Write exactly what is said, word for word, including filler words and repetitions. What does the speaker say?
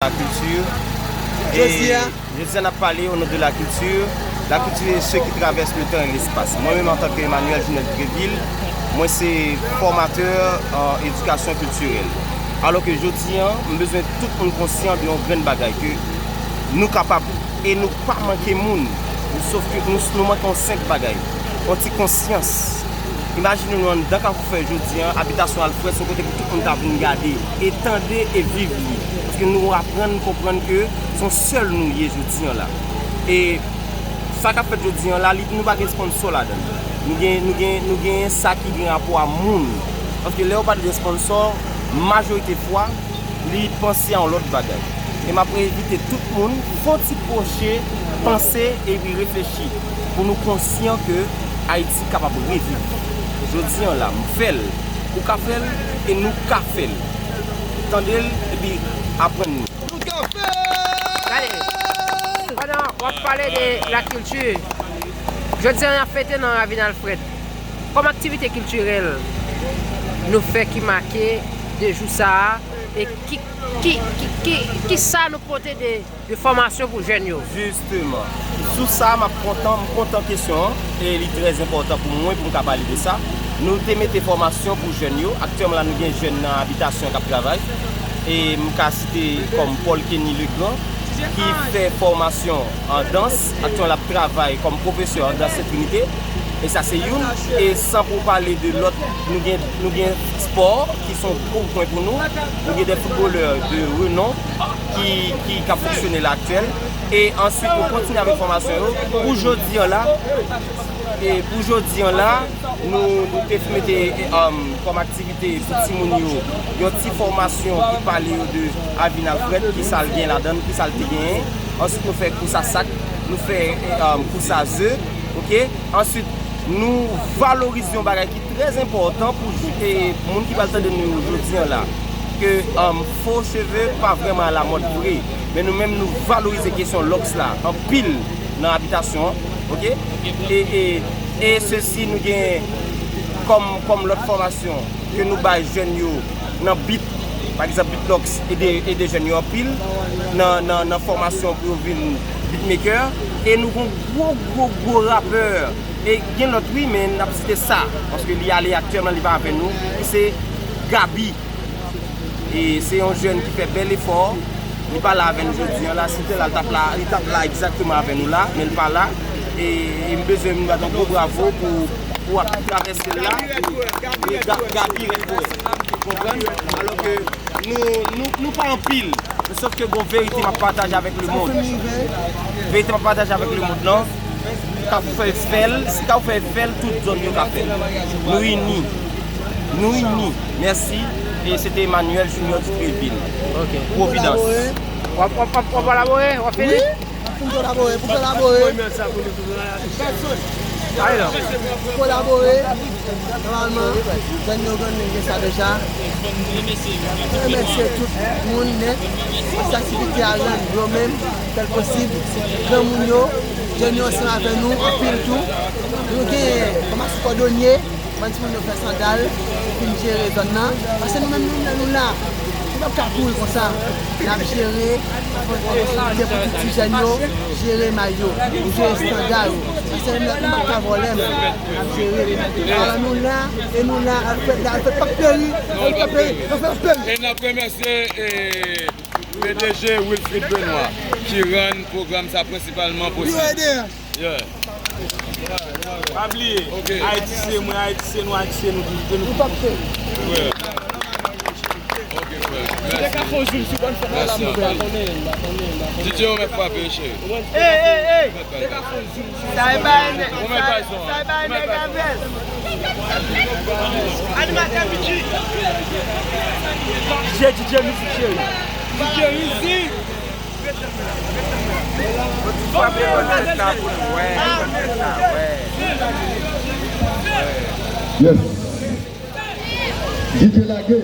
La culture. Jodi a, jodi a n ap pale au nom de la culture. La culture, c'est ce qui traverse le temps et l'espace. Mwen menm, antanke Emmanuel Junior Dutreville, mwen se fòmatè an edikasyon kiltirèl. Alò ke jodi a, m bezwen tout moun konsyan de yon grenn bagay, ke nou kapab e nou pa manke moun. Sòf ke nou, nou manke yon senp bagay, yon ti konsyans. Imajine nou anndan Kafou Fè jodi a, abitasyon Alfred, se yon kote pou tout moun ta vin gade, e tande, e viv li. Paske nou aprann konprann ke se yon sèl nou ye jodi a la. E sa k ap fèt jodi a la, li, nou pa gen sponsò ladan l. Nou gen, nou gen, nou gen sa ki gen rapò a moun. Paske lè yo pale de sponsò, majorite fwa, li panse a yon lòt bagay. E m ap envite tout moun fè yon ti pwoche, panse epi reflechi pou nou konsyan ke Ayiti kapab reviv. Jodi a la, m fè l, ou ka fè l, e nou ka fè l. Tande l, epi aprann li. Nou ka fè l! Gade, pandan w ap pale de lakilti, jodi a n ap fete nan Ravin Alfred. Kòm aktivite kiltirèl nou fè ki make de jou sa a, e ki, ki, ki, ki, ki sa nou pote de, de fòmasyon pou jèn yo? Jisteman, sou sa, m ap kontan, m kontan kesyon an, e li trè enpòtan pou mwen pou m ka pale de sa. Nou te mete fòmasyon pou jèn yo. Aktyèlman la, nou gen jèn nan abitasyon k ap travay. E m ka site kòm Paul Kenny Legrand, ki fè fòmasyon an dans. Aktyèlman, l ap travay kòm pwofesè an dans Sent Trinite. E sa se youn. E san pou pale de lòt, nou gen, nou gen spò, ki se yon gwo pwen pou nou. Nou gen de foutbolè de renon ki, ki, k ap fonksyone la aktyèl. E answit, nou kontinye avèk fòmasyon yo. Pou jodi a la, e pou jodi a la, nou, nou te mete, e, um, kòm aktivite pou timoun yo, yon ti fòmasyon ki pale yo de Ravin Alfred, ki sa l gen ladan l, ki sa l te genyen. Answit, nou fè kous a sak, nou fè, e, um, kous a ze, oke? Answit, nou valorize yon bagay ki trè enpòtan pou, e, moun ki pral tande nou jodi a la, ke, um, fo cheve pa vrèman alamòd vre, men nou menm, nou valorize kesyon lòks la anpil nan abitasyon an, oke? E, e, e sesi, nou gen kòm, kòm lòt fòmasyon ke nou bay jèn yo nan beat, pa egzanp, beatbox, ede, ede jèn yo anpil nan, nan, nan fòmasyon pou yo vin beatmaker. E nou gon gwo, gwo, gwo rapè. E gen lòt, wi, men n ap site sa, paske li ale aktyèlman, li pa avè nou, ki se Gaby. E se yon jèn ki fè bèl efò. Li pa la avè nou jodi a la. Si l te la, l t ap la, li t ap la egzakteman avè nou la, men l pa la. E, e m bezwen m bat yon gwo bravo pou, pou ak travèse l la. E Ga-, Gaby Red Boy. Konprann? Alò ke nou, nou, nou pa anpil. Men sòf ke gon verite m ap pataje avèk lemonn. Verite m ap pataje avèk lemonn nan. Kafou Fè fè l, si Kafou Fè fè l, tout zòn yo ka fè l. Nou ini. Nou ini. Mèsi. E se te Emmanuel Junior Dutreville. Ok. Pwovidans. W ap, w ap, w ap, w ap kolabore? W ap fini? Wi, n ap fin kolabore. Pou kolabore. Pou kolabore. Nòmalman, jèn yo gen, gen sa deja. Remèsye tout moun nèt. Paske aktivite a rann yo menm, fè l posib. Granmoun yo, jèn yo ansanm avè nou, anpil tou. Nou gen fòmasyon kòdonye, bann timoun yo fè sandal, pou fin jere zòn nan. Paske nou menm, nou, nou la. Nou p ap ka kouri konsa. N ap jere, fè posibilite pou tout ti jèn yo jere may yo, jere estanda yo. Paske nou menm la, nou p ap ka vòlè, men n ap jere. Alò nou la, e nou la, Alfred la, Alfred p ap peri, Alfred p ap peri, Alfred p ap peri. E n ap remèsye, e, P D G Wilfrid Benoît, ki rann pwogram sa prensipalman posib. Yeah. Pa bliye, Ayiti se mwen, Ayiti se nou, Ayiti se nou tou, se nou tou. Frè. Ok, frè. Mèsi. Mèsi anpil. D J, ou mèt frape, cheri. Ey, ey, ey. Sa e bay nèg, sa e bay nèg avèl. Animatè Mickey. D J, D J mizik, cheri. D J mizik. Yes. D J lage.